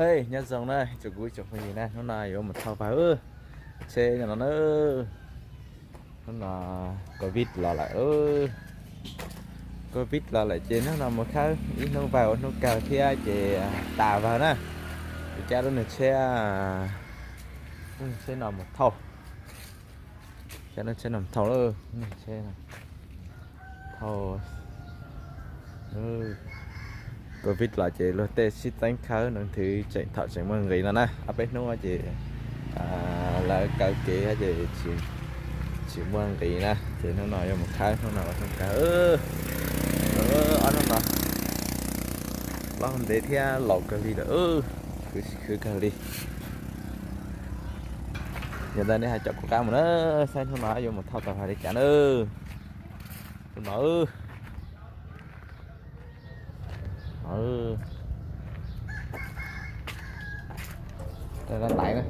Hej, nyob zoo na tsoom kuv ib tsoom phooj ywg na, hnub no yuav mus thauj pawg tsheb no na. Hnub no covid los lawm, covid los lawm ces hnub no mus khawb ib hnub vawg ua hnub kawg thiab ces tas vawg na. Ces cab lub niag tsheb, lub niag tsheb no mus thauj, cab lub tsheb no mus thauj lub niag tsheb no. Thauj, covid los ces luag tej sib txeeb khawb no nthwv tseem thaum tseem muaj nqis no na, ob peb hnub ces lawv kaw kev ces tsis muaj nqis na, ces hnub no yuav mus khawb, hnub no ua hnub kawg. Ob hnub no plaub ntev thiab laus kawg li lawm, khwv khwv kawg li. Yog ntawd nej ho caum kuv qab mus na, saib hnub no yuav mus thauj tau hais li cas na. Hnub no rau ntais na,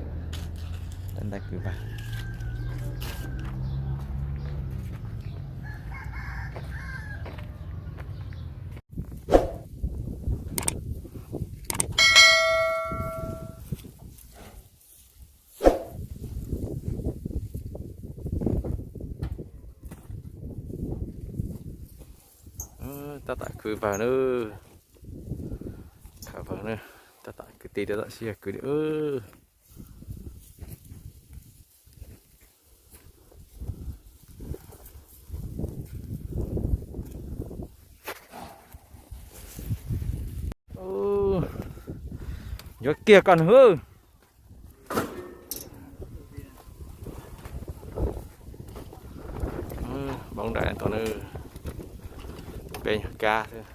rau ntais kwv pawg. Tab tom kwv pawg na, kwv pawg na, tab tom kwv tij tab tom sib yog kwv li. Yuav kiag koj nws. Npoo nraim tau nws, peb nyuag kab xwb.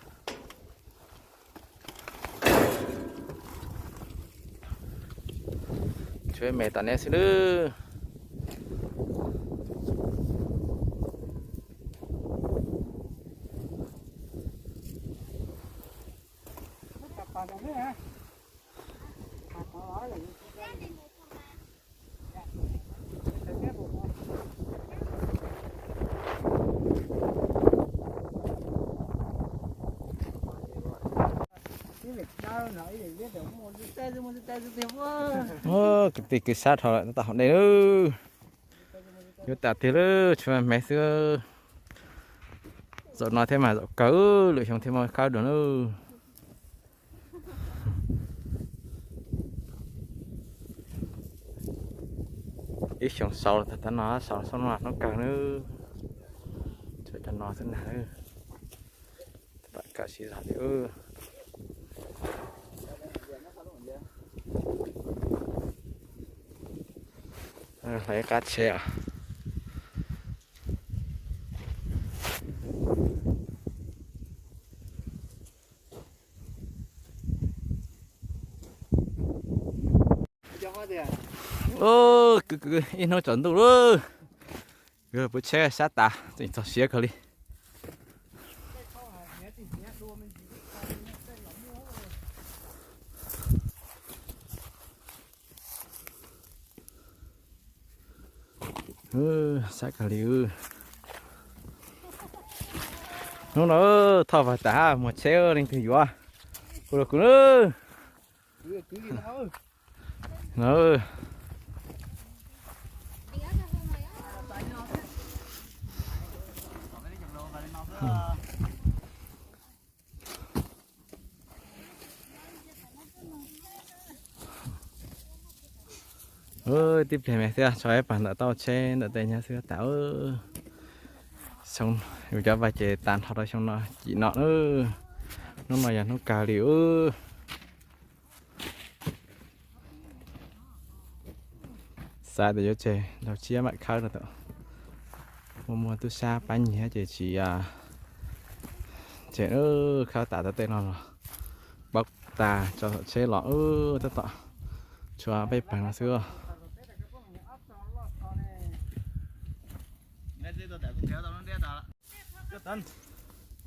Tshuav me tom nej xwb nawb. Kwv tij kwv sab dhau lawm, tab tom hauv dej lawm. Yuav tas tiag lawm, tshuav me xwb. Zaum no thiab mas zaum kawg, lwm xyoo thiaj muaj khawb dua nawb. Ib xyoo sau los tag no, sau xyoo no hnub kawg nawb. Tshuav cov no xwb nag nawb. Tab tom kawm siv zog li. Hlais qab tsheb os. Kwv kwv ib hnub tsaus ntuj lawm. Kwv puv tsheb sab tas tseem txog siav kawg li. Sab kawg li. Hnub no thauj pawg tas muag tsheb leej twg yuav, hu rau kuv nawb. Tib pliag me xwb tso ib pawg ntawm tauj tsheb ntawm tej nyob xwb tas. Xyoo, yus cov vaj ces tas nrho rau xyoo no cim no na. Hnub no yog hnub kawg li. Xav tias yuav tseg nrog tsiab mam khawb no tab muaj muaj tub sab pab nyiag ces tsis tseg. Khawb tas tau tej no los paub tas tso tsheb los tab tom tshuav peb pawg no xwb.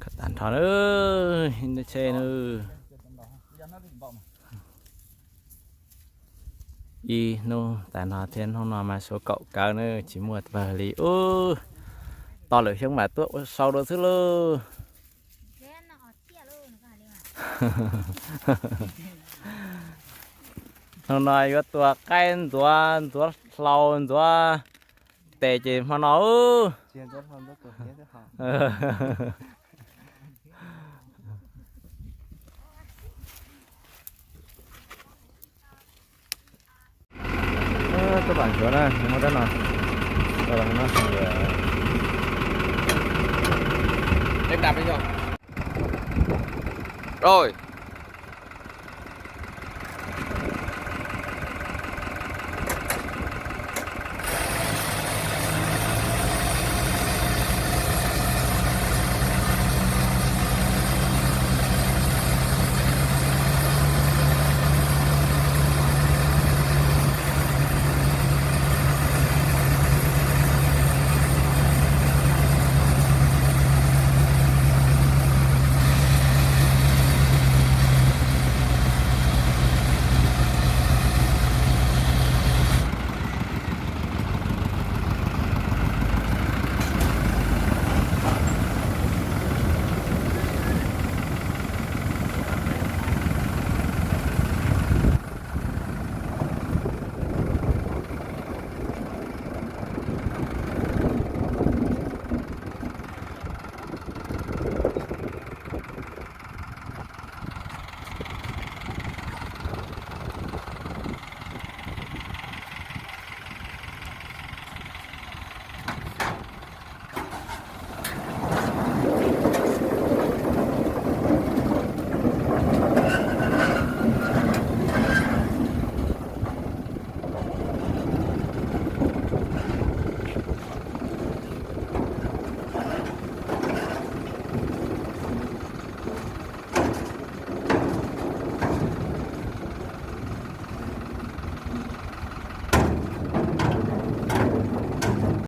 Khawb tas nrho na, tsheb na. Ib hnub tas no thiab hnub no mas suav kaum kawg na, tsis muaj pawg li ub. Tos lwm xyoo mam tuaj ua sau dua xwb lauj. Hmo no yuav tua qaib ntxuav, ntxuav hlau, ntxuav tes ces hmo no. Tab tom ntxuav na, muab tab no. Rồi,